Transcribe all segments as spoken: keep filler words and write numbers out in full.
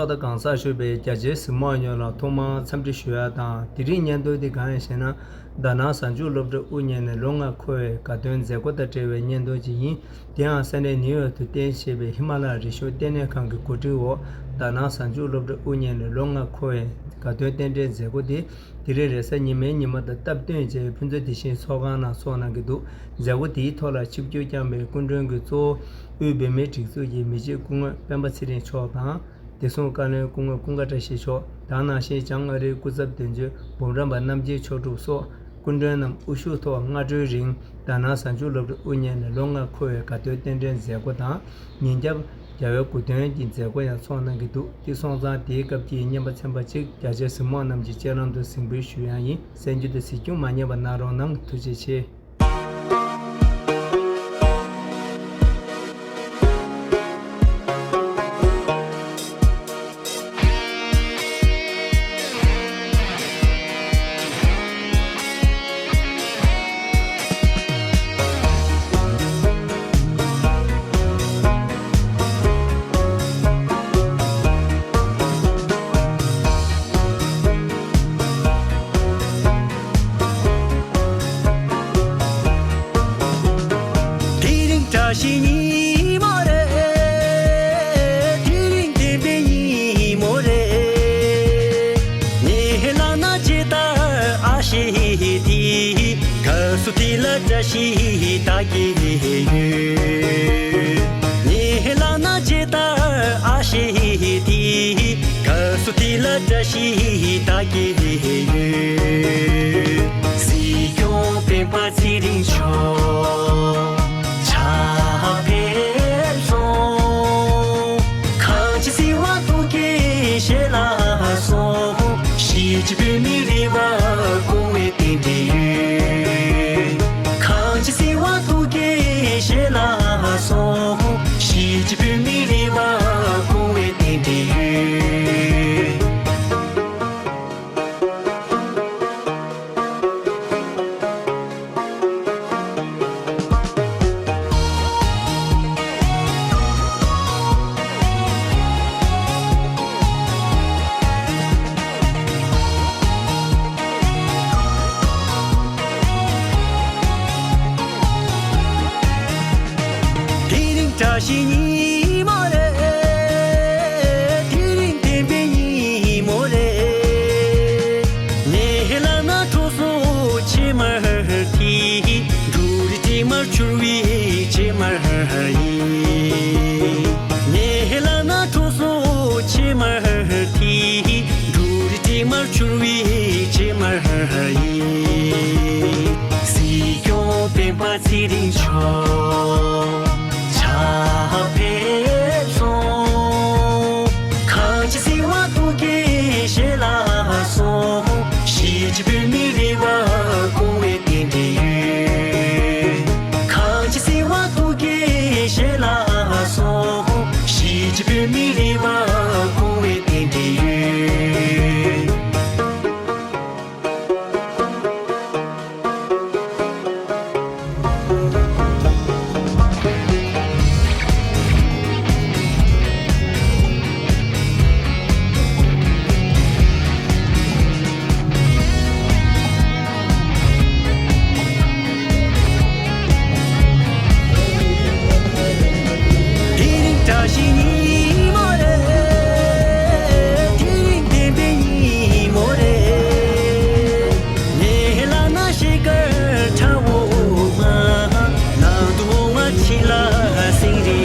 ཚོགས་གང་ཟག་ཞུ་བའི་རྒྱ་ཆེའི་གཟིགས་མོ་བ་ཡོངས་ལ་ཐོག་མར་འཚམས་འདྲི་ཞུ་ཡ་དང་། དེ་རིང་སྙན་ཐོ་འདི་གང་ཡིན་ཞེ་ན། དྷ་ན་གཟའ་མཇུག་སློབ་གྲྭ་དབུ་བརྙེས་ནས་ལོ་ལྔ་འཁོར་བའི་དགའ་སྟོན་མཛད་སྒོ་དང་འབྲེལ་བའི་སྙན་ཐོ་ཅིག་ཡིན། དེའང་ས་གནས་ནིའུ་ཡོག་ཏུ་རྟེན་བྱས་པའི་ཧི་མ་ལ་ཡ་རི་ཤོད་ལྟེ་གནས་ཁང་གི་གོ་སྒྲིག་འོག་དྷ་ན་གཟའ་མཇུག་སློབ་གྲྭ་དབུ་བརྙེས་ནས་ལོ་ལྔ་འཁོར་བའི་དགའ་སྟོན་རྟེན་འབྲེལ་མཛད་སྒོ་དེ། དེ་རིང་རེས་གཟའ་ཉི་མའི་ཉི་མ་དང་སྟབས་བསྟུན་བྱས་ཕུན་ཚོགས་བདེ་ཆེན་ཚོགས་ཁང་ནང་ཚོགས་གནང་གི་འདུག་མཛད་སྒོ་དེའི་ཐོག་ལ་ཆིབས་བསྒྱུར་བསྐྱངས་པའི་སྐུ་མགྲོན་གྱིས་གཙོ་བོ་དབུས་བོད་མིའི་སྒྲིག་འཛུགས་ཀྱི་མི་རྗེ་སྐུ་ངོ་སྤེན་པ་ཚེ་རིང་མཆོག་དང་། བདེ་སྲུང་བཀའ་བློན་སྐུ་ངོ་ཀུན་དགའ་བཀྲ་ཤིས་མཆོག་དང་། ནང་བཞིན་བྱང་ཨ་རིའི་སྐུ་ཚབ་དོན་གཅོད་འབུམ་རམས་པ་རྣམ་རྒྱལ་མཆོག་གྲུབ་སོགས་སྐུ་མགྲོན་རྣམས་དབུ་བཞུགས་ཐོག་སྔ་དྲོའི་རིང་དྷ་ན་གཟའ་མཇུག་སློབ་གྲྭ་དབུ་བརྙེས་ནས་ལོ་ལྔ་འཁོར་བའི་དགའ་སྟོན་རྟེན་འབྲེལ་མཛད་སྒོ་དང་། ཉིན་རྒྱབ་རྒྱལ་བའི་གོ་སྟོན་གྱི་མཛད་སྒོ་ཡང་ཚོགས་གནང་གི་འདུག་དེ་སོང་ཙང་དེའི་སྐབས་ཀྱི་རྔན་པ་ཚན་པ་གཅིག་རྒྱ་ཆེའི་གཟིགས་མོ་བ་རྣམས་ཀྱི་སྤྱན་ལམ་དུ་གཟིགས་འབུལ་ཞུ་ཡ་ཡིན། གསན་རྒྱུ་དང་གཟིགས་རྒྱུ་མ་བསྙེལ་བ་གནང་རོགས་གནང་། ཐུགས་རྗེ་ཆེ། དེ་རིང་བཀྲ་ཤིས་ཉི་མ་རེད། དེ་རིང་བདེན་པའི་ཉིན་མོ་རེད། ངའི་ལག་ན་ཇི་ལྟར་ཨ་ཤེ་དེ། དགའ་བསུ་དེ་ལ་བཀྲ་ཤིས་ད་གི་ཡོད། ངའི་ལག་ན་ཇི་ལྟར་ཨ་ཤེ་དེ། དགའ་བསུ་དེ་ལ་བཀྲ་ཤིས་ད་གི་ཡོད། སྲིད་སྐྱོང་སྤེན་པ་ཚེ་རིང་མཆོག་ཕྱག་ཕེབས་སོང་། གངས་ཅན་བྱིས་པ་ཐུགས་བསྐྱེད་བཞེས་ལ་སོང་། གཞིས་བྱེས་བོད་མི་རིགས་པ་སྐྱོང་བའི་རྟེན་འབྲེལ་ཡོད། གངས་ཅན་བྱིས་པ་ཐུགས་བསྐྱེད་བཞེས་ལ་སོང་། གཞིས་བྱེས་བོད་མི་རིགས་པ་སྐྱོང་བའི་རྟེན་འབྲེལ་ཡོད། དེ་རིང་བཀྲ་ཤིས་ཉི་མ་རེད། དེ་རིང་བདེན་པའི་ཉིན་མོ་རེད། ངའི་ལག་ན་གྲོ་སོ་ཕྱེ་མར་དེ། འབྲུ་རིགས་དྲི་མར་གྱུར་བའི་ཕྱེ་མར་ཡིན། ངའི་ལག་ན་གྲོ་སོ་ཕྱེ་མར་དེ། འབྲུ་རིགས་དྲི་མར་གྱུར་བའི་ཕྱེ་མར་ཡིན། སྲིད་སྐྱོང་སྤེན་པ་ཚེ་རིང་མཆོག་ཕྱག་ཕེབས་སོང་། གངས་ཅན་བྱིས་པ་ཐུགས་བསྐྱེད་བཞེས་ལ་སོང་། གཞིས་བྱེས་བོད་མི་རིགས་པ་སྐྱོང་བའི་རྟེན་འབྲེལ་ཡོད། གངས་ཅན་བྱིས་པ་ཐུགས་བསྐྱེད་བཞེས་ལ་སོང་། གཞིས་བྱེས་བོད་མི་རིགས་པ་སྐྱོང་བའི་རྟེན་འབྲེལ་ཡོད། དེ་རིང་བཀྲ་ཤིས་ཉི་མ་རེད། དེ་རིང་བདེན་པའི་ཉིན་མོ་རེད། ངའི་ལག་ན་ཤེལ་དཀར་ཁྲ་བོ་མ། ནང་དུ་འོ་མ་ཁྲི་ལ་སེང་རེ་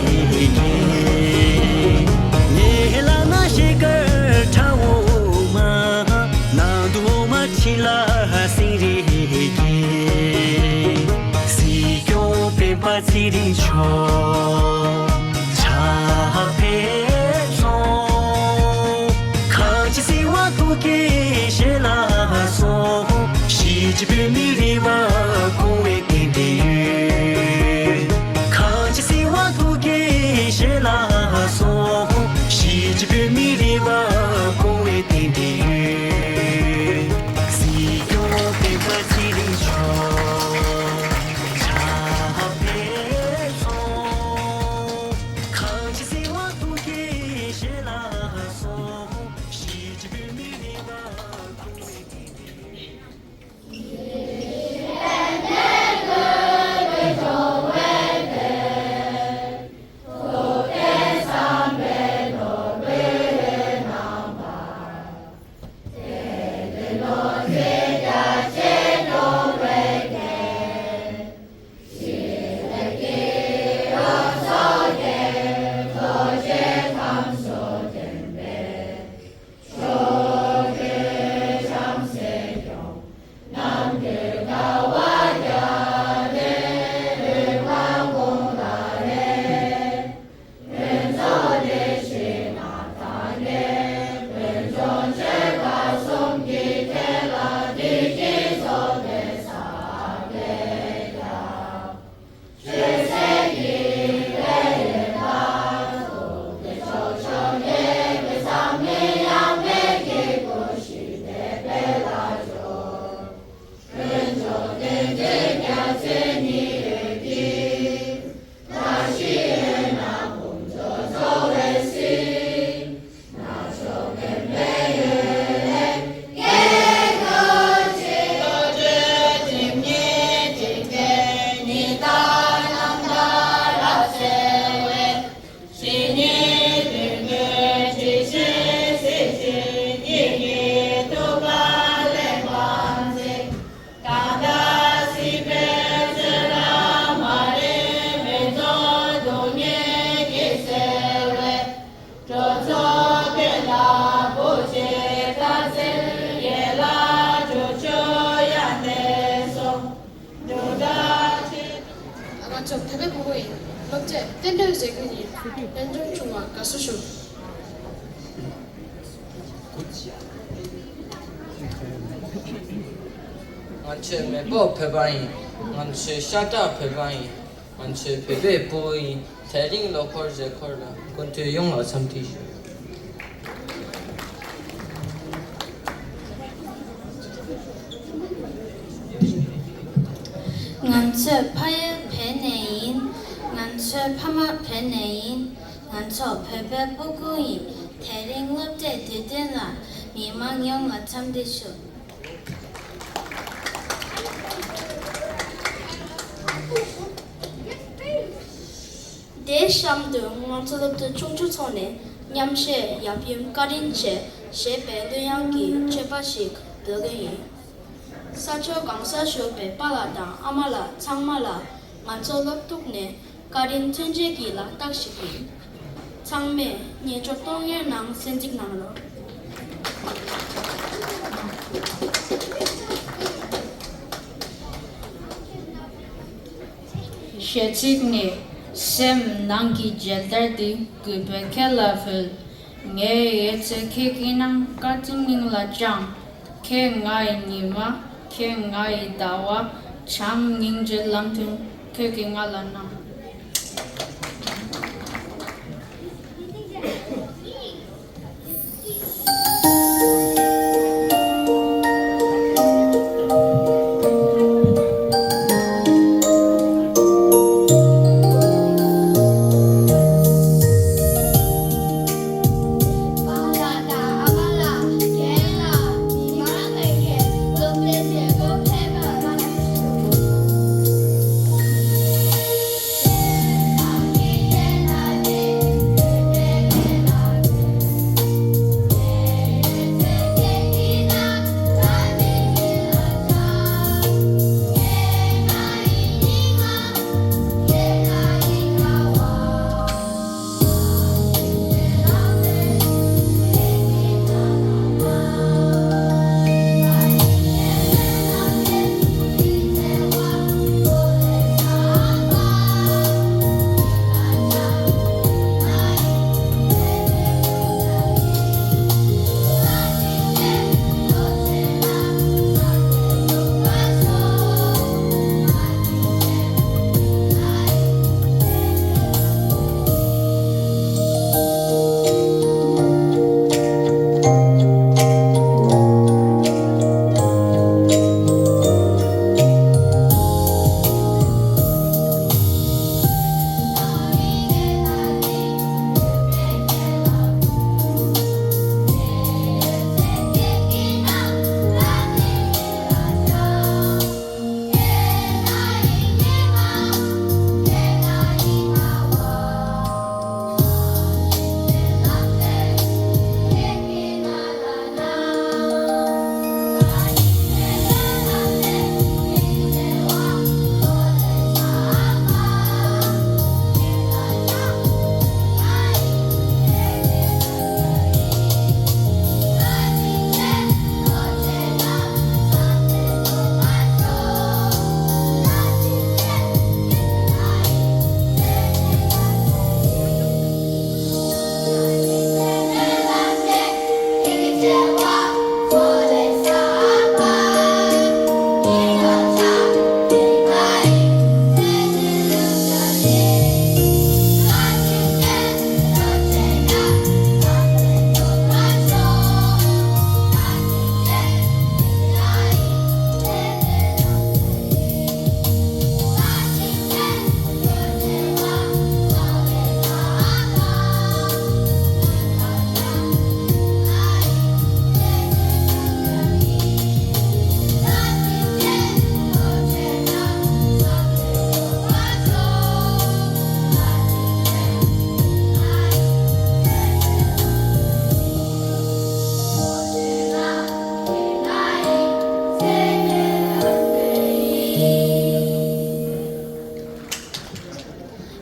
སྐྱེས། ངའི་ལག་ན་ཤེལ་དཀར་ཁྲ་བོ་མ། ནང་དུ་འོ་མ་ཁྲི་ལ་སེང་རེ་སྐྱེས། སྲིད་སྐྱོང་སྤེན་པ་ཚེ་རིང་མཆོག་ཕྱག་ཕེབས་སོང་། གངས་ཅན་བྱིས་པ་ཐུགས་བསྐྱེད་བཞེས་ལ་སོང་། གཞིས་བྱེས་བོད་མི་རིགས་པ་སྐྱོང་བའི་རྟེན་འབྲེལ་ཡོད། གངས་ཅན་བྱིས་པ་ཐུགས་བསྐྱེད་བཞེས་ལ་སོང་། གཞིས་བྱེས་བོད་མི་རིགས་པ་སྐྱོང་བའི་རྟེན་འབྲེལ་ཡོད། སྲིད་སྐྱོང་སྤེན་པ་ཚེ་རིང་མཆོག་ཕྱག་ཕེབས་སོང་། གངས་ཅན་བྱིས་པ་ཐུགས་བསྐྱེད་བཞེས་ལ་སོང་། བོད་པའི་སྤུ་གུ་ཡིན། སློབ་གྲྭས་རྟེན་འབྲེལ་མཛད་མཁན་ཡིན། རྟེན་འབྲེལ་བྱུང་བར་དགའ་བསུ་ཞུ། ང་ཚོའི་མེས་པོ་བོད་པ་ཡིན། ང་ཚོའི་ཤ་ཁྲག་བོད་པ་ཡིན། ང་ཚོའི་བོད་པའི་སྤུ་གུ་ཡིན། དེ་རིང་ལོ་འཁོར་རེས་འཁོར་ལ་སྐུ་མདུན་ཡོངས་ལ་འཚམས་འདྲི་ཞུ། ང་ཚོའི་ཕ་ཡུལ་བོད་ནས་ཡིན། ང་ཚོའི་ཕ་མ་བོད་ནས་ཡིན། ང་ཚོ་བོད་པའི་སྤུ་གུ་ཡིན། དེ་རིང་སློབ་གྲྭའི་དུས་སྟོན་ལ་མི་མང་ཡོངས་ལ་འཚམས་འདྲི་ཞུ། དེའི་གཤམ་དུ་ང་ཚོ་སློབ་ཕྲུག་ཆུང་ཆུང་ཚོ་ནས་མཉམ་གཞས་ཡབ་ཡུམ་བཀའ་དྲིན་ཆེ་ཞེས་པའི་གླུ་དབྱངས་ཀྱི་མཆོད་པ་ཞིག་འབུལ་གྱི་ཡིན། ས་ཕྱོགས་གང་སར་བཞུགས་པའི་པཱ་ལགས་དང་ཨ་མ་ལགས་ཚང་མ་ལ་ང་ཚོ་སློབ་ཕྲུག་ནས་བཀའ་དྲིན་མཚོན་བྱེད་ཀྱི་ལག་རྟགས་ཤིག་ཡིན། ཚང་མས་རྣལ་འབྱོར་གཏོང་ཡས་ནང་གསན་གཟིགས་གནང་རོགས། གཞས་ཚིག་ནི། སེམས་ནང་གི་མཇལ་དར་འདི། གུས་པས་ཁྱེད་ལ་ཕུལ། ངའི་ཡིད་ཚིམ་ཁྱེད་ཀྱི་ནང་། བཀའ་དྲིན་སྙིང་ལ་བཅངས། ཁྱེད་ང་ཡི་ཉི་མ། ཁྱེད་ང་ཡི་ཟླ་བ། བྱམས་སྙིང་རྗེ་ལམ་མཐུན། ཁྱེད་ཀྱིས་ང་ལ་གནང་།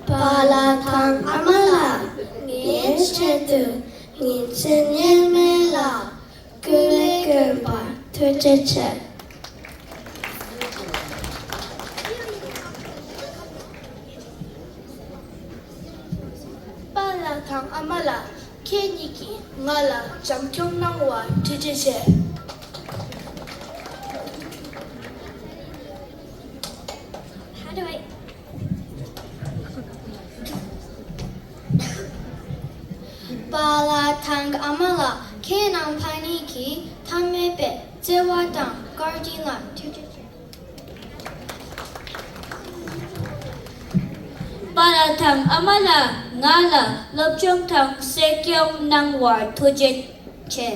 པཱ་ལགས་དང་ཨ་མ་ལགས། ངའི་ཆེད་དུ་ཉིན་མཚན་སྙེགས་མེད་ལ་སྐུ་ལས་བསྐྱོན་པར་ཐུགས་རྗེ་ཆེ། ང་ལ་བྱམས་སྐྱོང་གནང་བར་ཐུགས་རྗེ་ཆེ། How do I པཱ་ལགས་དང་ཨ་མ་ལགས། ཁྱེད་རྣམ་པ་གཉིས་ཀྱིས་ཐ་མལ་པའི་བརྩེ་བ་དང་བཀའ་དྲིན་ལ་ཐུགས་རྗེ་ཆེ། པཱ་ལགས་དང་ཨ་མ་ལགས། ང་ལ་སློབ་སྦྱོང་དང་གསོ་སྐྱོང་གནང་བར་ཐུགས་རྗེ་ཆེ།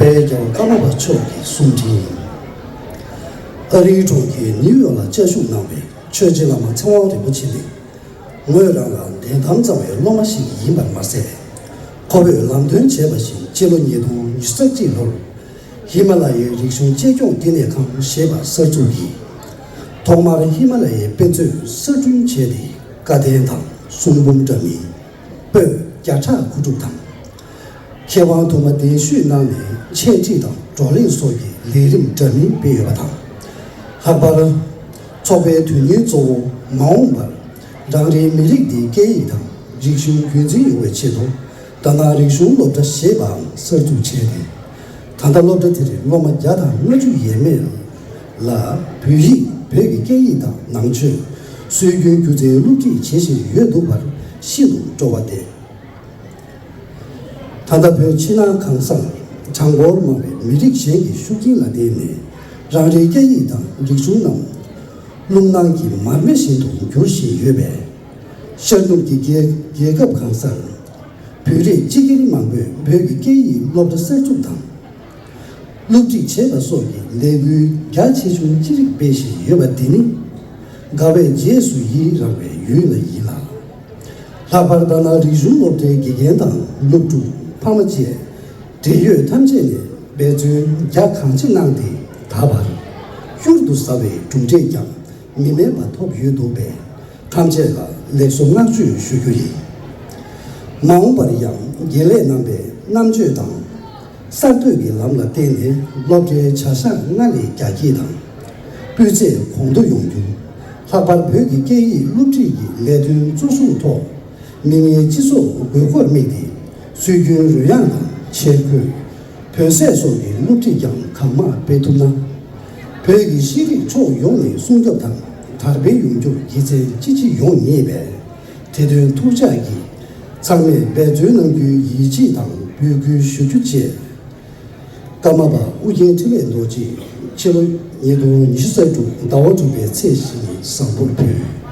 དཔལ་རྒྱལ་བ་ཀརྨ་པ་མཆོག་གི་གསུང་འཕྲིན། ཨ་རིའི་གྲོང་ཁྱེར་ནིའུ་ཡོག་ལ་བཅའ་བཞུགས་གནང་བའི་ཆོས་རྗེ་བླ་མ་ཚེ་དབང་རིན་པོ་ཆེ་ནི། ངོས་རང་ལ་བདེན་གཏམ་རྩ་བའི་སློབ་མ་ཞིག་ཡིན་པར་མ་ཟད། ཁོ་བོས་ལམ་སྟོན་བྱས་པ་བཞིན་སྤྱི་ལོ་ཉིས་སྟོང་ཉི་ཤུ་རྩ་གཅིག་ལོར། ཧི་མ་ལ་ཡའི་རིག་གཞུང་གཅེས་སྐྱོང་བསྟི་གནས་ཁང་ཞེས་པ་གསར་འཛུགས་ཡིན། ཐོག་མར་ཧི་མ་ལ་ཡའི་དཔེ་མཛོད་གསར་སྐྲུན་བྱས་ཏེ། བཀའ་བསྟན་དང་གསུང་འབུམ་འདྲ་མིན། པོད་བརྒྱ་ཕྲག་དགུ་བཅུ་དང་། མཁས་དབང་དུ་མ་གདན་ཞུས་གནང་ནས་འཆད་ཁྲིད་དང་བགྲོ་གླེང་སོགས་ཀྱི་ལས་རིམ་འདྲ་མིན་སྤེལ་ཡོད་པ་དང་། ལྷག་པར། ཚོགས་པའི་དོན་སྙིང་གཙོ་བོ་མ་འོངས་པར་རང་རེའི་མི་རིགས་འདིའི་སྐད་ཡིག་དང་རིག་གཞུང་རྒྱུན་འཛིན་ཡོང་བའི་ཆེད་དུ། ད་ནང་རིག་གཞུང་སློབ་གྲྭ་ཞེས་པའང་གསར་འཛུགས་བྱས་ཏེ། ད་ལྟ་སློབ་གྲྭ་དེར་སློབ་མ་བརྒྱ་དང་ལྔ་བཅུ་ཡས་མས་ལ་བོད་ཡིག་བོད་ཀྱི་སྐད་ཡིག་དང་ནང་ཆོས་སྲོལ་རྒྱུན་སྒྱུ་རྩལ་སློབ་ཁྲིད་བྱེད་བཞིན་ཡོད་འདུག་པར་ཤིན་ཏུ་སྤྲོ་བ་བརྟས། ད་ལྟ་བོད་ཕྱི་ནང་གང་སར་གྲངས་འབོར་མང་བའི་མི་རིགས་གཞན་གྱི་ཤུགས་རྐྱེན་ལ་བརྟེན་ནས་རང་རེའི་སྐད་ཡིག་དང་རིག་གཞུང་རྣམས་རླུང་ནང་གི་མར་མེ་བཞིན་དུ་འགྱུར་བཞིན་ཡོད་པས། ཤར་ནུབ་ཀྱི་རྒྱལ་རྒྱལ་ཁབ་གང་སར་བོད་རིགས་སྤྱི་སྒེར་མང་པོས་བོད་ཀྱི་སྐད་ཡིག་སློབ་གྲྭ་གསར་འཛུགས་དང་། སློབ་ཁྲིད་བྱེད་པ་སོགས་ཀྱི་ལས་འགུལ་རྒྱ་ཆེ་ཆུང་ཅི་རིགས་སྤེལ་བཞིན་ཡོད་པ་འདི་ནི། དགའ་བས་རྗེས་སུ་ཡི་རང་བའི་ཡུལ་ལ་ཡིན་ལ། ལྷག་པར་ད་ནང་རིག་གཞུང་སློབ་གྲྭའི་དགེ་རྒན་དང་སློབ་ཕྲུག་ཕ་མ་བཅས་འབྲེལ་ཡོད་ཐམས་ཅད་ནས་འབད་བརྩོན་རྒྱ་གང་ཆེ་གནང་སྟེ། ད་བར་གཡུར་དུ་ཟ་བའི་གྲུབ་འབྲས་ཀྱང་མི་དམན་པ་ཐོབ་ཡོད་འདུག་པས། ཐམས་ཅད་ལ་ལེགས་སོ་བསྔགས་བརྗོད་ཞུ་རྒྱུ་ཡིན། མ་འོངས་པར་ཡང་དགེ་ལས་རྣམ་པའི་རྣམ་དཔྱོད་དང་། གསར་གཏོད་ཀྱི་ལམ་ལ་བརྟེན་ནས་སློབ་གྲྭའི་བྱ་གཞག་སྔར་ལས་རྒྱ་སྐྱེད་དང་། སྤུས་ཚད་གོང་དུ་ཡོང་རྒྱུ། ལྷག་པར་བོད་ཀྱི་སྐད་ཡིག་སློབ་ཁྲིད་ཀྱི་ལས་དོན་གཙོ་བཟུང་ཐོག་མི་ངན་སྤྱི་ཚོགས་དགོས་མཁོར་དམིགས་ཏེ། སྲོལ་རྒྱུན་རོལ་དབྱངས་དང་ཆས་གོས། བོད་ཟས་སོགས་ཀྱི་སློབ་ཁྲིད་ཀྱང་གང་མང་སྤེལ་ཐུབ་ན། བོད་ཀྱི་ཤེས་རིག་ཕྱོགས་ཡོངས་ནས་སྲུང་སྐྱོབ་དང་དར་སྤེལ་ཡོང་རྒྱུར་དགེ་མཚན་ཅི་མཆིས་ཡོང་ངེས་པས། དེ་དོན་ཐུགས་འཇགས་ཀྱིས་ཚང་མས་འབད་བརྩོན་གནང་རྒྱུའི་ཡིད་ཆེས་དང་འབོད་སྐུལ་ཞུ་རྒྱུ་བཅས། ཀརྨ་པ་ཨུ་རྒྱན་འཕྲིན་ལས་རྡོ་རྗེས་ཕྱི་ལོ་ཉིས་སྟོང་ཉི་ཤུ་རྩ་དྲུག་ཟླ་བ་དྲུག་པའི་ཚེས་བཞི་ཉིན་བཟང་པོར་ཕུལ།